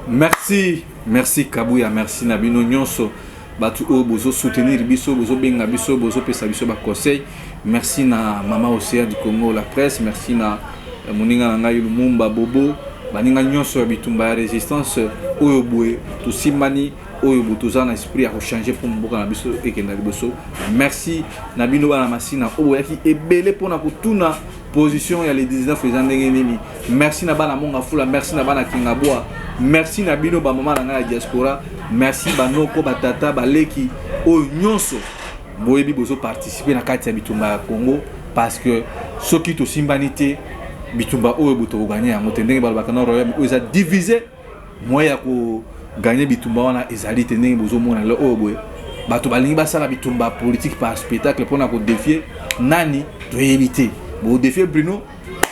Merci, merci Kabuya, merci na bino nyonso bato oyo bozosoutenir biso, bozobenga biso, bozopesa biso baconseil. Merci na mama Océan du Congo la presse, merci na moninga na ngai Lumumba Bobo, baninga nyonso ya bitumba ya résistance oyo boye tosimbani, oyo boye toza na esprit ya kochanger mpo mboka na biso ekenda liboso. Merci na bino bana Masina oyo boyaki ebele mpona kotuna position ya le 19 eza ndenge nini. Merci na bana Monga Fula, merci na bana Kingabwa, merci na bino bamama na ngai ya diaspora, merci banoko, batata, baleki oyo nyonso boyebi bozoparticipe na kati ya bitumba ya Congo, parce que soki tosimbani te, bitumba oyo bo tokoganye yango te. Ndenge balobaka na royaume oyo eza divisé, moyen ya koganye bitumba wana ezali te. Ndenge bozomona lelo oyo boye, bato balingi basala bitumba politique par spectacle mpona kodéfier nani toyebi te. Bodéfier Bruno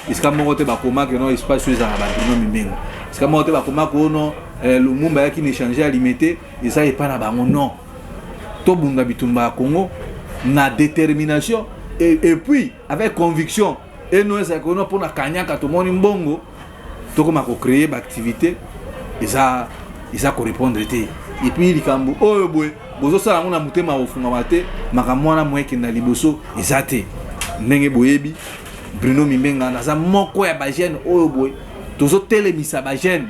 esika moko te, bakomaki no espace oyo ezala ba Bruno Mimbenga, esika moko te bakomaki ono Lumumba ayaki na échange ya Limete, eza epai na bango. Non, tobunda bitumba ya Congo na détermination et puis avec conviction. Eno ezalaki ono mpona kanyaka, tomoni mbongo, tokoma kocréer baactivité, eza korépondre te. Et puis likambo oyo boye bozosala yango na motema kofungama te, makambo wana mo ekenda liboso eza te. Ndenge boyebi, Bruno Mimbenga naza moko ya bajeune oyo boye tozotelemisa bajeune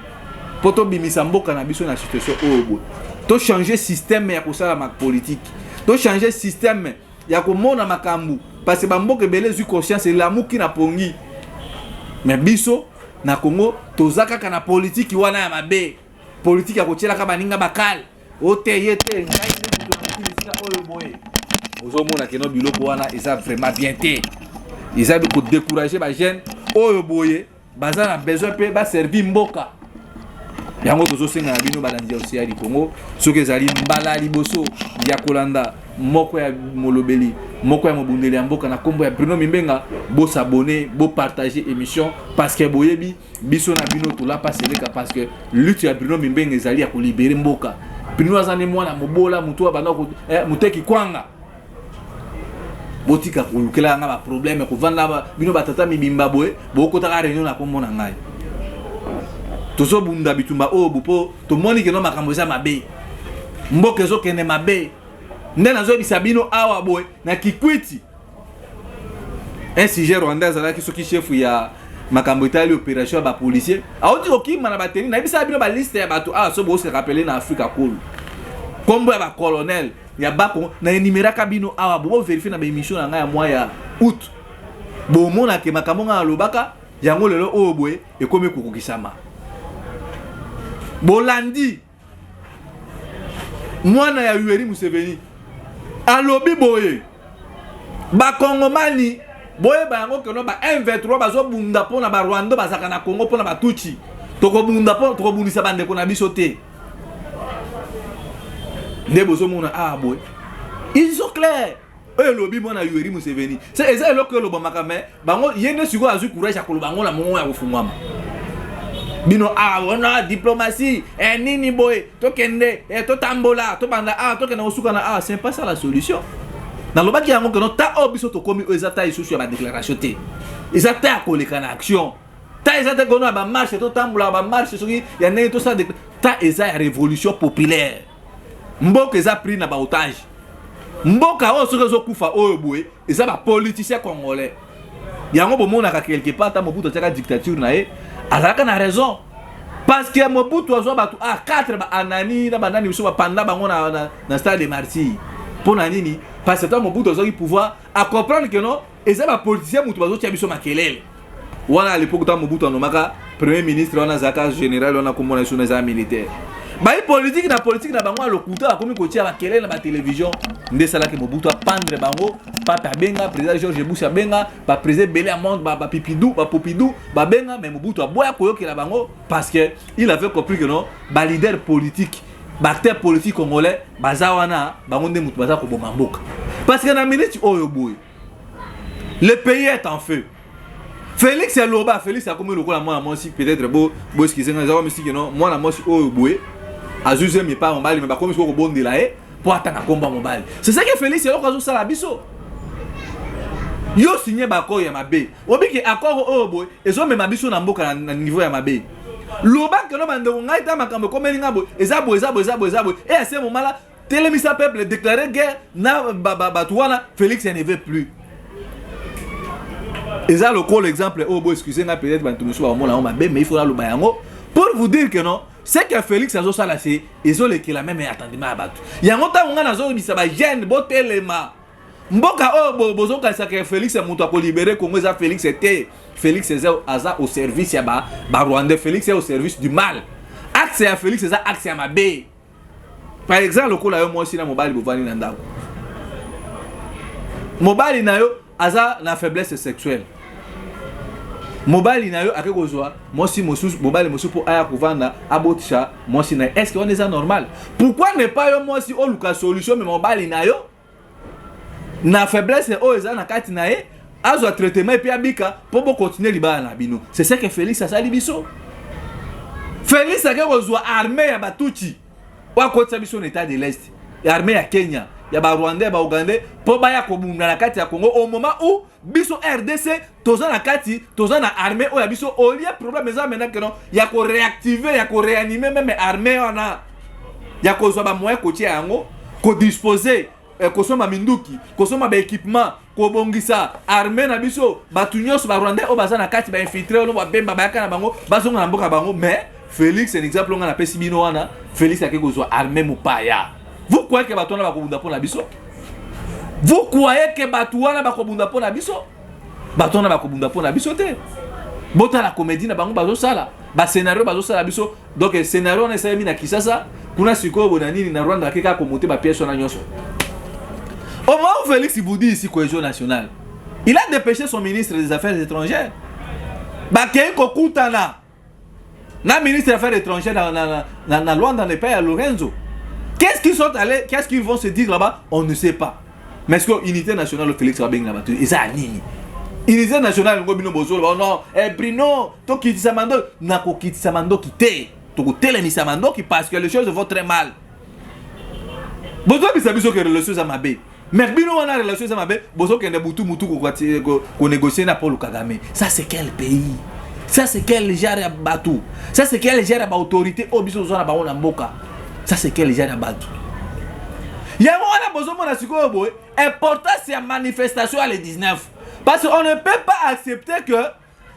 mpo tobimisa mboka na biso na situation oyo boye, tochange système ya kosala politique, tochange système ya komona makambo, parce que bamboka ebele ezwi conscience, elamuki na pongi. Mais biso na Congo toza kaka na politiki wana ya mabe, politiki ya kotielaka baninga bakale ote ye te, ngai nde moto na esika oyo boye. Ozomona keno biloko wana eza vraiment bien te, eza kodécourager bajeune oyo boye baza na besoin mpe baservi mboka. Yango tozosenga na bino balandi ya Océan du Congo, soki ezali mbala ya liboso ya kolanda moko ya molobeli, moko ya mobundeli ya mboka na nkombo ya Bruno Mimbenga, bos'abonner, bopartager émission, parce que boyebi biso na bino tolapa seleka, parce que lutte ya Bruno Mimbenga ezali ya kolibérer mboka. Bruno aza nde mwana mobola, motu abanda moteki kwanga. Botika kolukela yanga baproblème, kovanda bino batata mibimba boye, bokotaka réunion na kombo na ngai. Tozobunda bitumba oyo bo mpo tomoni keno makambo eza mabe, mboka ezokende mabe. Nde nazoyebisa bino awa boye, na Kikwiti, un sujet rwandais azalaki soki chef ya makambo etali opération ya bapolicier, awuti kokima na bateni. Nayebisaka bino baliste ya bato awa, so bose rappeler na Afrika kolo nkombo ya bacolonel ya Bakongo, na enumeraka bino awa. Bobo vérifier na baémission na ngai ya mwa ya août, bomonake makambo ngai alobaka yango lelo oyo boye ekomi kokokisama. Bolandi mwana ya Yoweri Museveni alobi boye: bakongomani boyeba yango keno ba M23 bazobunda mpona barwando bazalaka na Congo, mpona batuti. Tokobunda mpo tokobundisa bandeko na biso te. Nde bozomona awa boye, ils sont clairs. Oyo elobi mwana Yoweri Museveni, se eza eloko elobamaka, me bango ye nde sikoyo azwi courage ya koloba yango na mongongo ya kofungwama. Bino awa wana diplomatie nini boye, tokende totambola, tobanda awa, tokende kosuka na awa, c'est pas ça la solution. Nalobaki yango keno ta oyo biso tokomi oyo eza ta lisusu ya badéclaration te, eza ta ya koleka na action. Ta eza te kono ya bamarche, totambola bamarche soki ya ndenge tosala, ta eza ya révolution populaire. Mboka eza pris na baotage. Mboka oyo soki ezokufa oyo boye, eza bapoliticien congolais. Yango bomonaka quelque part, ata Mobutu atiaka dictature na ye, azalaka na raison, parce que Mobutu azwa bato a 4 baanani na banani biso bapanda bango na stade de Martyr. Mpo na nini? Parce que ta Mobutu azwaki pouvoir, acomprendre que non, eza bapoliticien moto bazotia biso makelele wana. À l'époque, ta Mobutu anomaka premier ministre wana, azalaka général wana, komona biso na eza militaire. Bayi politike na politike na bango ya lokuta, bakomi kotia bakelele na batelevizio. Nde esalaki Mobutu apandre bango. Pape abenga président George Bush, abenga baprésident ebele ya monde, bapipidou, bapopidou babenga, mais Mobutu aboya koyokela bango, parce que il avait compris que non, baleader politique, baacteur politique congolais baza wana, bango nde motu baza koboma mboka. Parce que na minute oyo boye, le pays est en feu. Félix aloba, Félix akomi lokola mwana mwasi, peut-être bo boexcuser nga, eza misiki no, mwana mwasi oyo boye azwi zemi epai mobali, me bakomi sikoyo kobondela ye mpo atanga komba mobali. C'est ça que Félix eloko azosala biso. Yo signe baaccord ya mabe, obiki accord oyo boye ezomema biso na mboka na niveau ya mabe. Loba que non, bandeko, ngai ta makambo ekomeli nga boye, eza boye, eza boye, eza boye, eza boye. Et à ce moment là, telemisa peuple, déclarer guerre na bato wana. Félix ne veut plus. Eza lokola exemple oyo bo, excuse nga, peut-être bato mosusu bakomona yango mabe, mais il faut naloba yango pour vous dire que non, ce que Félix azosala, se ezolekela même attendement ya bato yango. Ntango ngai nazobisa bajeune, botelema. Mboka oyo bozokanisaka Félix moto akolibérer Congo, eza Félix te. Félix aza au service ya Barwandais. Félix est au service du mal. Axe ya Félix eza axe ya mabe. Par exemple, lokola yo mwasi na mobali bovandi na ndako, mobali na yo aza na faiblesse sexuelle, mobali na yo ake kozwa mwasi mosusu, mobali mosusu, mpo aya kovanda, abotisa mwasi na ye. Est ce que wana eza normal? Pourquoi ne pas yo mwasi oluka solution, mais mobali na yo na faiblesse oyo eza na kati na ye azwa traitement et puis abika mpo bokontinue libala na bino? C'est ce que Félix asali biso. Félix ake kozwa armée ya Batutsi oyo akotisa biso na état de l'Est, ya armée ya Kenya, ya Barwandais, ya Baugandais, mpo baya kobunda na kati ya Congo, au moment où biso RDC toza na kati, toza na armée oyo ya biso. Au lieu, problème eza maintenant que non, ya koréactiver, ya koréanimer même armée wana, ya kozwa bamoyen, kotia yango, kodispose, kosomba minduki, kosomba baéquipement, kobongisa armée na biso. Bato nyonso Barwandais oyo baza na kati, bainfiltré oyo babemba bayaka na bango, bazonga na mboka bango. Mais Félix, un exemple nga napesi bino wana, Félix ake kozwa armée mopaya. Vous croyez que bato wana bakobunda mpo na biso? Vous croyez que bato wana bakobunda mpo na biso? Bato wana bakobunda mpo na biso te. Botala comédie na bango bazosala, bascénario bazosala biso. Donc scénario wana esalemi na Kisasa kuna, sikoyo bona nini na Rwanda, ake kaka komonter bapièce wana nyonso. Au moment où Félix vous dit ici cohésion nationale, il a dépêché son ministre des Affaires étrangères, bakei kokutana na ministre des Affaires étrangères na Luanda, na epai ya Lorenzo. Qu'est-ce qu'ils sont allés, qu'est-ce qu'ils vont se dire là-bas? On ne sait pas. Mais est-ce que unité nationale, Félix abengi na bato, eza ya nini unité nationale yango? Bino bozoloba non, eh, Brino, tokitisa mandoki. Nakokitisa mandoki te, tokotelemisa mandoki, parce que les choses vont très mal. Bozobisa biso que relation eza mabe, mais bino wana relation eza mabe, bozokende butu mutu konégocier na Paul Kagame. Ça, c'est quel pays? Ça, c'est quel genre ya bato? Ça, c'est quel genre ya baautorité oyo biso toza na bango na mboka? Ça, c'est quel genre ya bato? Yango wana bozomona sikoyo boye importance ya manifestation ya le 19, parce qu'on ne peut pas accepter que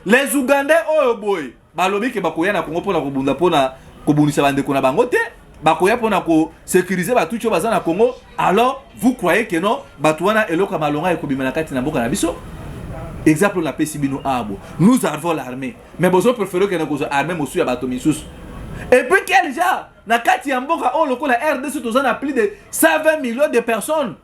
les Ougandais oyo boye balobi ke bakoya na Congo mpona kobunda, mpona kobundisa bandeko na bango te, bakoya mpona kosécuriser Batutsi oyo baza na Congo. Alors vous croyez que non, bato wana, eloko ya malonga ekobima na kati na mboka na biso? Exemple oyo napesi bino awa bo, nous avons l'armée, mais bozo préféré okende kozwa armée mosusu ya bato misusu. Et puis quel genre na kati ya mboka oyo lokola RDC, toza na plus de 120 millions de personnes,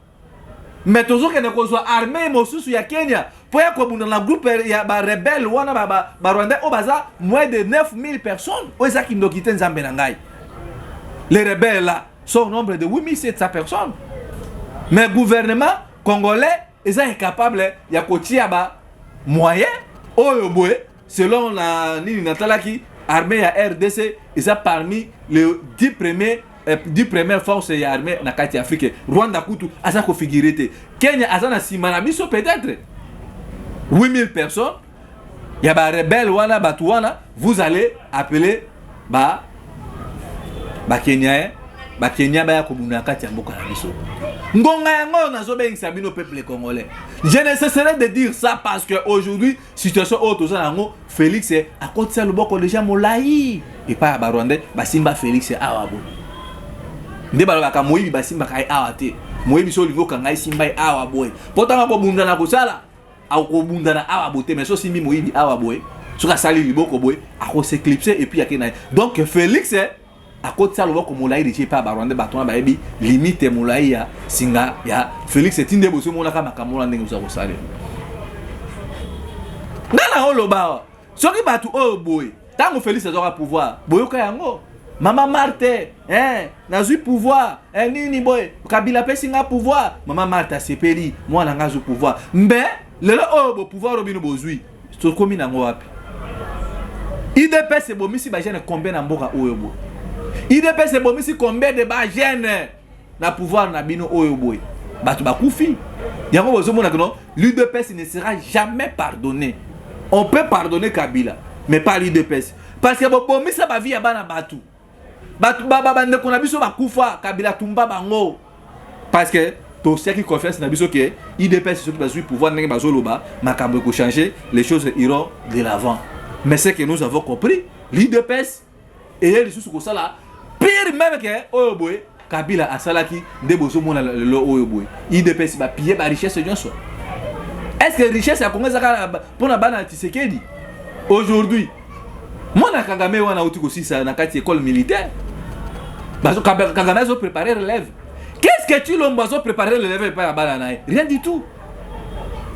mais tozokende kozwa armée mosusu ya Kenya mpo ya kobunda na groupe ya barebele wana, Barwandais oyo baza moins de 9000 personnes? Oyo eza kindoki te, Nzambe na ngai? Les rebelles là sont au nombre de 8700 personnes, mais gouvernement congolais eza incapable ya kotia ba moyen oyo boye. Selon na nini natalaki, armée ya RDC eza parmi les 10 premiers, 10 premières forces ya armée na kati ya Afrique. Rwanda kutu aza kofigure te, Kenya aza na nsima na biso. Peut-être 8000 personnes ya barebele wana, bato wana, vous allez appeler ba Bakenyaen, Bakenya baya kobunda na kati ya mboka na biso. Ngonga yango oyo nazobengisa bino, peuple congolais. Je ne cesserai de dire ça parce que aujourd'hui, situation oyo toza na yango, Félix akotisa loboko déjà molai epai ya Barwandais. Basimba Félix awa boye nde balobaka moyibi basimbaka ye awa te. Moyibi so olingi okanga ye, simba ye awa boye, mpo ntango akobundana kosala, akobundana awa boye te. Mais so osimbi moyibi awa boye, soki asali liboko boye, akos'éclipse et puis ake na ye. Donc Félix akotisa loboko molai déjà epai ya Barwandais. Bato wana bayebi limite molai ya singa ya Félix. Etinde boso omonaka makambo wana ndenge boza kosalela. Nga na oloba awa, soki bato oyo boye, ntango Félix azwaka pouvoir, boyoka yango: "Mama Marte, eh, nazwi pouvoir, eh, nini boye, Kabila apesi nga pouvoir." Mama Marte asepeli, mwana nga azwi pouvoir. Mbe lelo oyo bo pouvoir oyo bino bozwi, tokomi nango wapi? UDPS ebomisi bajeune combien na mboka oyo boye? UDPS ebomisi combien de bajeune na pouvoir na bino oyo boye? Bato bakufi. Yango bozomona que non, l'UDPS ne sera jamais pardonné. On peut pardonner Kabila, mais pas l'UDPS. Parce que bobomisa bavie ya bana bato, bato bandeko na biso bakufa, Kabila tumba bango, parce que tosiaki confiance na biso ke UDPS, soki bazwi pouvoir ndenge bazoloba, makambo ekochange, les choses iront de l'avant. Mais ce que nous avons compris, l'UDPS eye lisusu kosala pire même ke oyo boye Kabila asalaki. Nde bozomona lelo oyo boye UDPS bapiller barichesse nyonso. Est ce que richesse ya Kongo ezaka mpona bana ya Tshisekedi? Aujourd'hui, mwana Kagame wana auti kosisa na kati école militaire. Kagame azopréparer relève. Qu'est ce que Tshilombo azopréparer relève epai ya bana na ye? Rien du tout.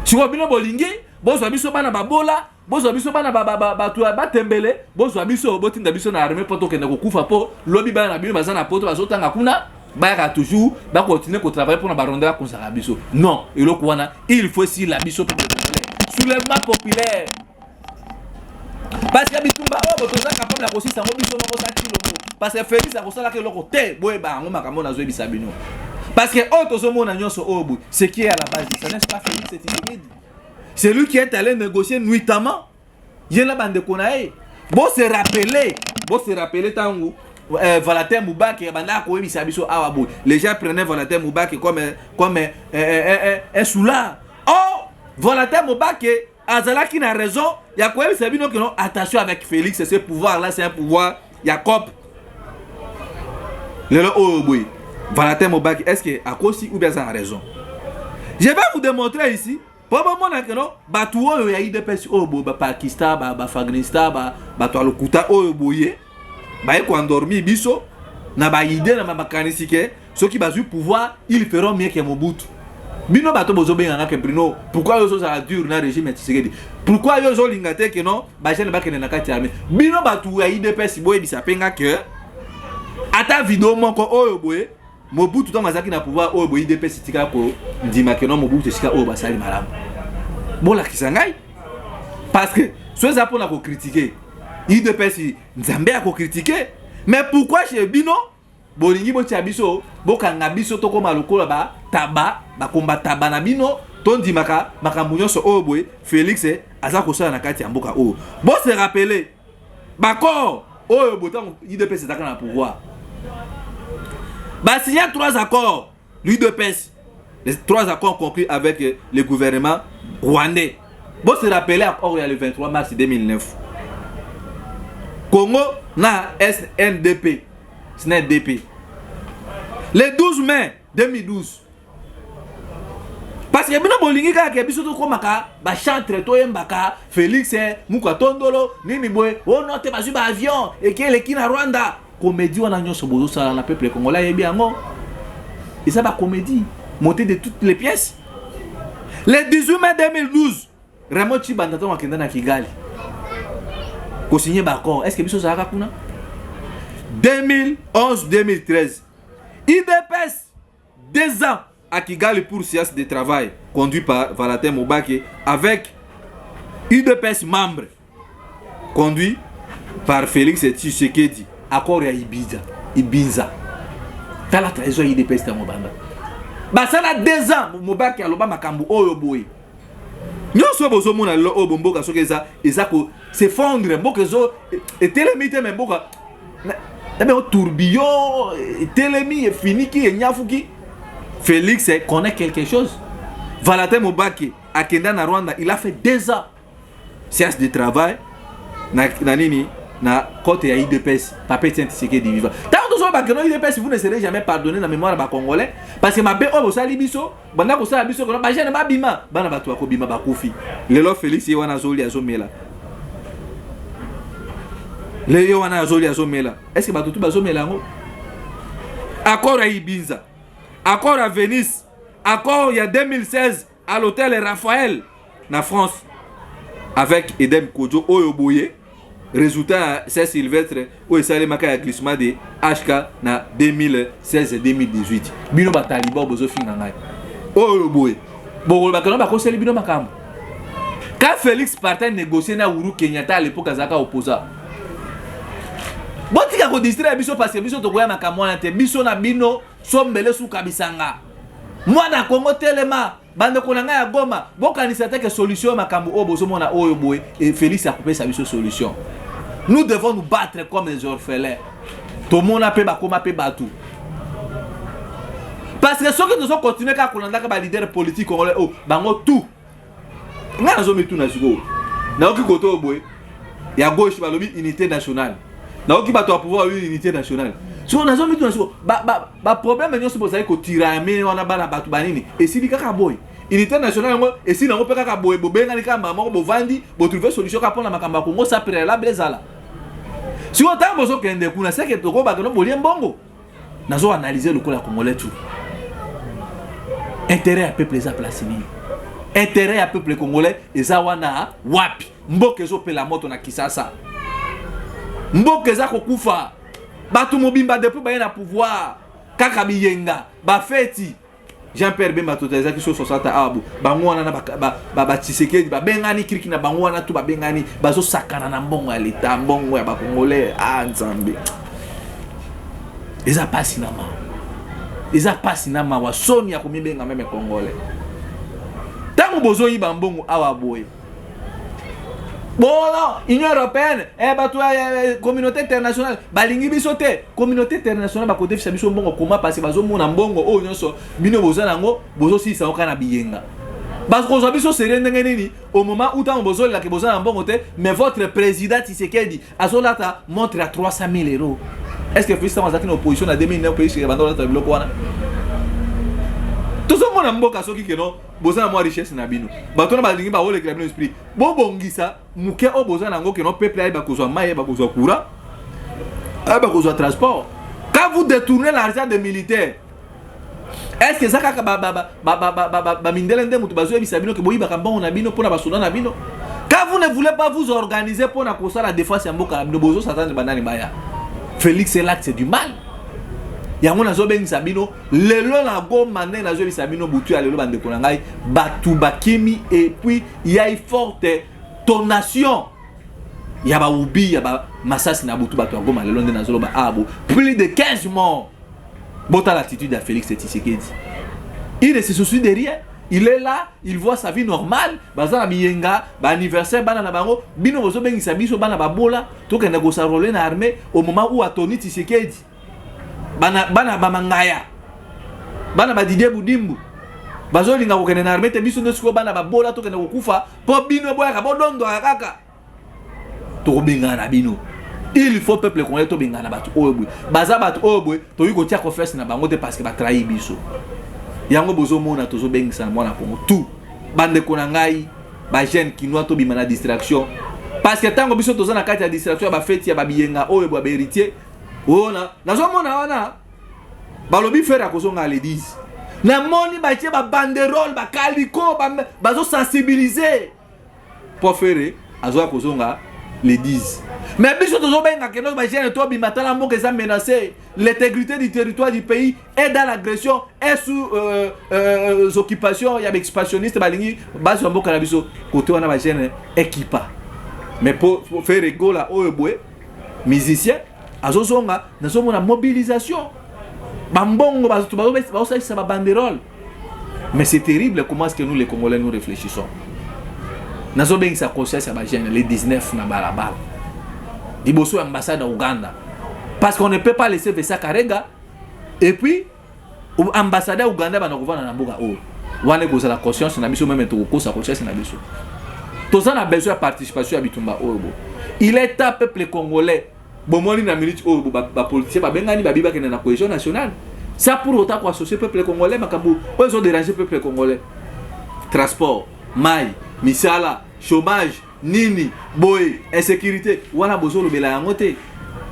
Sikoyo bino bolingi bozwa biso bana babola, bozwa biso bana bato ya batembele, bozwa biso, botinda biso na armée mpo tokende kokufa, mpo lobi bana na bino baza na poto, bazotanga kuna, bayaka toujours bakontinue kotravaille mpona baronde bakonzaka biso. Non, eloko wana il faut esila. Biso peuple congolais, soulèvement populaire, parce que bitumba oyo toza capable ya kosisa yango biso moko sa Tshilombo, parce que Félix akosalaka eloko te. Boyeba yango, makambo nazoyebisa bino, parce que oyo tozomona nyonso oyo boye, ce qui est à la base de ça, n'est-ce pas Félix Tshisekedi? C'est lui qui est allé négocier nuitamment, ye na bandeko na ye. Bose rappeler, bose rappeler ntango Valentin Mubake bandaka koyebisa biso awa boye, les gens prenaient Valentin Mubake comme un soulard. Or Valentin Mubake azalaki na raison ya koyebisa bino ke non, attention avec Félix, ce pouvoir là, c'est un pouvoir ya cop. Lelo oyo boye, Valentin Mubake, est ce que akosi ou bien aza na raison? Je vais vous démontrer ici mpo bomona ke no, bato oyo ya UDPS oyo boye, bapakistan, baafghanistan, bato ya lokuta oyo boye, baye koendormir biso na baidées, na makanisi ke soki bazwi pouvoir, ils feront mieux que Mobutu. Bino bato bozobenganga ke Bruno, pourquoi yo ozozala dur na régime ya Tshisekedi? Pourquoi yo ozolinga te ke non, bajeunes bakende na kati ya armée? Bino bato ya UDPS, boyebisa mpenga ke ata video moko oyo boye Mobutu ntango azalaki na pouvoir oyo boye, UDPS etikala kondima ke non, Mobutu esika oyo basali malamu? Bolakisa ngai, parce que so eza mpona kocritiquer UDPS, Nzambe akocritiquer. Mais pourquoi chez bino bolingi botia biso, bokanga biso, tokóma lokola bataba, bakomba taba na bino, tondimaka makambo nyonso oyo boye Félix aza kosala na kati ya mboka oyo? Bose rappeler baaccord oyo boye, ntango UDPS ezalaka na pouvoir, basigné trois accords, l'UDPS, les trois accords conclus avec le gouvernement rwandais. Bose rappeler accord ya le 23 mars 2009, Congo na SNDP, SNDP, le 12 mai 2012, parce que bino bolingi kaka ke biso tokomaka bachantre, toyembaka Félix muka tondolo nini boye, ono te bazwi baavion eke eleki na Rwanda. Comédie wana nyonso bozosala na peuple congolais ayebi yango, eza bacomédie montée de toutes les pièces. Le 18 mai 2012, Raymond Tshibanda ntango akenda na Kigali kosigner baaccord, est ce que biso ozalaka kuna? 2011 2013, UDPS 2 ans à Kigali pour séance de travail conduit par Valentin Mubake avec UDPS membre conduit par Félix Tshisekedi. Accord ya Ibiza, Ibinza. Tala trahison ya UDPS ntango banda basala 2 ans, Mubake aloba makambo oyo boye nyonso oyo bozomona lelo oyo. Bomboka soki eza ko s'effondre, mboka ezo etelemi te, me mboka nabengo tourbillon etelemi, efiniki, enyafuki. Félix connaît quelque chose. Valentin Mubake akenda na Rwanda, il a fait 2 ans séance de travail na nini, na côté ya UDPS, papa Etienne Tshisekedi vivant. Ntango tozoloba keno UDPS, vous ne serez jamais pardonné na mémoire ya bacongolais, parce que mabe oyo bosali biso, banda kosala biso kono bajeunes babima, bana bato bakobima, bakufi. Lelo Félix ye wana azolia, azomela. Lelo ye wana azolia, azomela. Est ce que bato tu bazomela yango? Accord ya Ibinza, accord ya Venise, accord ya 2016 à l'hôtel Raphaël na France avec Edem Kojo oyo boye, résultat ya Saint Sylvestre oyo esalemaka ya glissement de HK na 2016 2018. Bino bataliban bozofinga ngai oyo boye, bokolobaka no bakoseli bino makambo. Quand Félix partait négocier na Uhuru Kenyatta à l'époque, azalaka opposant. Botika kodistraire biso, parce que biso tokoya makambo wana te. Biso na bino sombele suka bisanga. Mwana Kongo telema, bandeko na ngai ya Goma, bokanisa te ke solution ya makambo oyo bozomona oyo boye e Félix akopesa biso solution. Nous devons nous battre comme les orphelins. Tomona mpe bakoma mpe bato. Parce que soki tozo continuer kaka kolandaka ba leader politique congolais oyo, bango tout, ngai nazomituna sikoyo, nayoki kote oyo boye ya gauche balobi unité nationale, nayoki bato ya pouvoir balobi unité nationale. Sikoyo nazomituna sikoyo, baproblème nyonso bozali kotirame wana, bana bato banini, esili kaka boye? Unité nationale yango esili yango mpe kaka boye? Bobengani kaka mbala moko, bovandi, botrouve solution kaka mpona makambo ya Kongo sa préalable ezala. Sikoyo ntango bozokende kuna, seke tokobakeno bolie mbongo. Nazo analyse lokola Congolais tout. Intérêt ya peuple eza place nini? Intérêt ya peuple congolais eza wana wapi? Mboka ezopela moto na Kisasa, mboka eza kokufa, bato mobimba depuis baye na pouvoir kaka biyenga, bafeti. Jean Pierre Bemba totalizaki so 60 awa bo bango wana na baTshisekedi babengani clique na bango wana tu, babengani, bazosakana na mbongo ya leta, mbongo ya Bacongolais. Ah Nzambe, eza pasi na mawa, eza pasi na mawa, soni ya komibenga même Congolais. Ntango bozoyiba mbongo awa boye, bona Union européenne, bato ya communauté internationale balingi biso te. Communauté internationale bakodefisa biso mbongo koma? Parce bazomona mbongo oyo nyonso bino boza nango, bozosilisa yango kaka na biyenga. Bakozwa biso sérieux ndenge nini au moment où ntango bozolelaka boza na mbongo te, mais votre président Tshisekedi azolata montre ya 300 000 euros? Est ce que Félix, ntango azalaki na opposition na 2009, Félix banda olata biloko wana? Tozomona mboka. Soki keno boza na mwa richesse na bino, bato wana balingi baolekela bino esprit. Bobongisa moke oyo boza nango, keno peuple ayeba kozwa mai, ayeba kozwa courant, ayeba kozwa transport. Quand vous détournez l'argent des militaires, est ce que eza kaka bamindele nde moto bazoyebisa bino ke boyibaka mbongo na bino mpona basoda na bino? Quand vous ne voulez pas vous organiser mpona kosala défense ya mboka na bino, bozosatane banani baya? Félix est l'axe du mal. Yango nazobengisa bino lelo na Goma. Ndenge nazoyebisa bino butu ya lelo, bandeko na ngai, bato bakimi. Et puis ya forte tonation ya baubi ya bamasasi na butu. Bato ya Goma lelo nde nazoloba abo, plus de 15 morts. Botala attitude ya Félix Tshisekedi, il ne se soucie de rien. Il est là, il voit sa vie normale. Baza na biyenga, baanniversaire, bana na bango. Bino bozobengisa biso bana babola tokende kos'enrôler na armée au moment où atoni Tshisekedi, bana, bana bamangaya, bana baDidier Budimbu bazolinga kokende na armée te. Biso nde sikoyo bana babola tokende kokufa mpo bino boyaka bodondoka kaka? Tokobengana na bino. Il faut peuple congolais tobengana bato oyo boye. Baza bato oyo boye, toyi kotia confiance na bango te parce que batrahi biso. Yango bozomona tozobengisa na mwana Kongo tout. Bandeko na ngai bajeune kinois, tobima na distraction, parce que ntango biso toza na kati ya distraction ya bafeti ya babiyenga oyo bwa bahéritier oyo nazomona wana, balobi Ferre akozonga le 10. Namoni batie babanderole, bakaliko, bazosensibilize mpo Ferre azoya kozonga le 10. Mais biso tozobenga kendo bajeune tobima. Tala, mboka eza menacé, l'intégrité du territoire du pays est dans l'agression, est sous occupation ya baexpansionniste, balingi bazwa mboka na biso. Kote wana bajeune ekipa, mais po Ferre Gola oyo boye, musicien azozonga, nazomona mobilisation, bambongo, bato bazosalisa babanderole. Mais c'est terrible, comment est-ce que nous les Congolais, nous réfléchissons? Nazobengisa conscience ya bajeune le 19 na balabala liboso ya ambassade ya Uganda, parce qu'on ne peut pas laisser Vincent Karega et puis ambassadeur Uganda bana kovanda na mboka oyo. Wana ekozala conscience na biso même, tokokosa conscience na biso. Toza na besoin ya participation ya bitumba oyo bo. Il est temps, peuple congolais. Bomoni na minute oyo bapoliticien babengani, babi bakende na cohésion nationale, ça pour autant koassocier peuple congolais. Makambo oyo ezodéranger peuple congolais: transport, mai, misala, chômage, nini boye, insécurité, wana bozolobela yango te.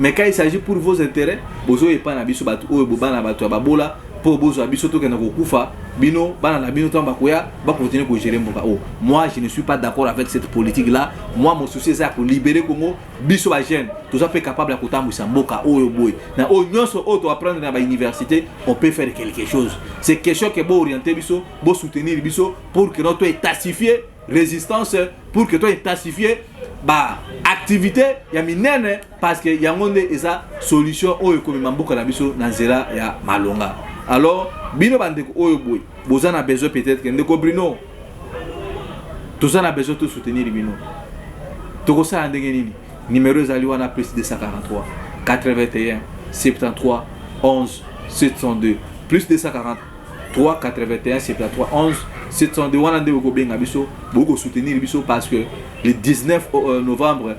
Mais quand il s'agit pour vos intérêts, bozoyepa na biso bato oyo bobana, bato ya babola, mpo bozwa biso tokende kokufa. Bino, bana na bino, ntango bakoya, bakontinue kogérer mboka oyo. Moi, je ne suis pas d'accord avec cette politique là. Moi, mon souci eza ya kolibérer Congo. Biso bajeune toza mpe capable ya kotambwisa mboka oyo boye. Na oyo nyonso oyo toapprendre na bauniversité, on peut faire quelque chose. C'est question ke boorienter biso, bosoutenir biso pour que notre intensifier résistance, pour que to intensifier baactivité ya minene, parce que yango nde eza solution oyo ekomema mboka na biso na nzela ya malonga. Alors bino bandeko oyo boye boza na besoin, peut-être ke ndeko Bruno, toza na besoin tosoutenir bino. Tokosala ndenge nini? Numero ezali wana plus 243 81 73 11 702, plus 243 81 73 11 702. Wana nde bokobenga biso, bokosoutenir biso, parce que le 19 novembre,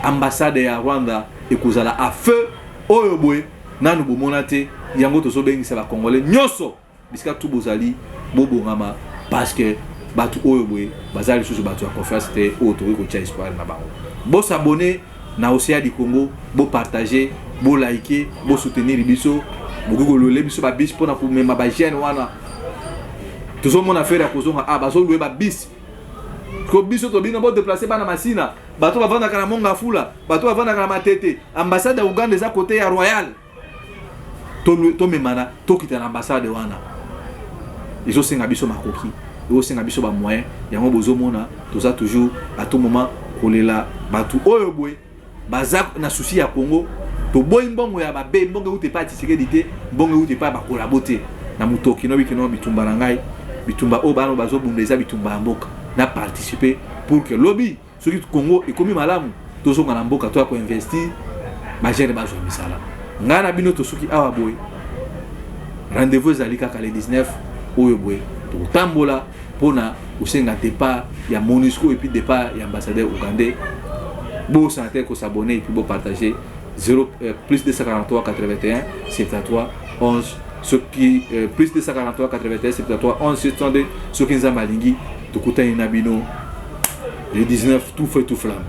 ambassade ya Rwanda ekozala à feu. Oyo boye nanu bomona te. Yango tozobengisa Bacongolais nyonso, bisika tu bozali, bobongama, parce que bato oyo boye baza lisusu bato ya confiance te oyo tokoki kotia espoir na bango. Bos'abonner na Océan du Congo, bopartager, boliker, bosoutenir biso. Bokoki kolouer biso babus mpona komema bajeunes wana. Tozomona frère ya kozonga a bazolouer babus ko biso tobino bodéplacer bana Masina, bato bavandaka na Mont-Ngafula, bato bavandaka na Matete. Ambassade ya Uganda eza côté ya Royal. Tomemana, tokita na ambassade wana. Ezosenga biso makoki, ezosenga biso bamoyen. Yango bozomona toza toujours à tout moment kolela bato oyo boye baza na souci ya Congo. Toboyi mbongo ya mabe, mbongo euti epai ya Tshisekedi te, mbongo euti epai ya bacollabo te. Na motoki nobi kino bitumba na ngai, bitumba oyo bana bazobunda eza bitumba ya mboka. Na participer pour que lobi, soki Congo ekomi malamu, tozonga na mboka, toya koinvestir, bajeunes bazwa misala. Ngai na bino tosuki awa boye. Rendez-vous ezali kaka le 19 oyo boye. Tokotambola mpona kosenga départ ya MONUSCO et puis départ ya ambassadeur ougandais. Bosana te kos'abonner et puis bopartager. 0 plus 243 81 73 11, soki plus 243 81 73 11 702. Soki Nzambe alingi, tokutani na bino le 19, tout feu tout flamme.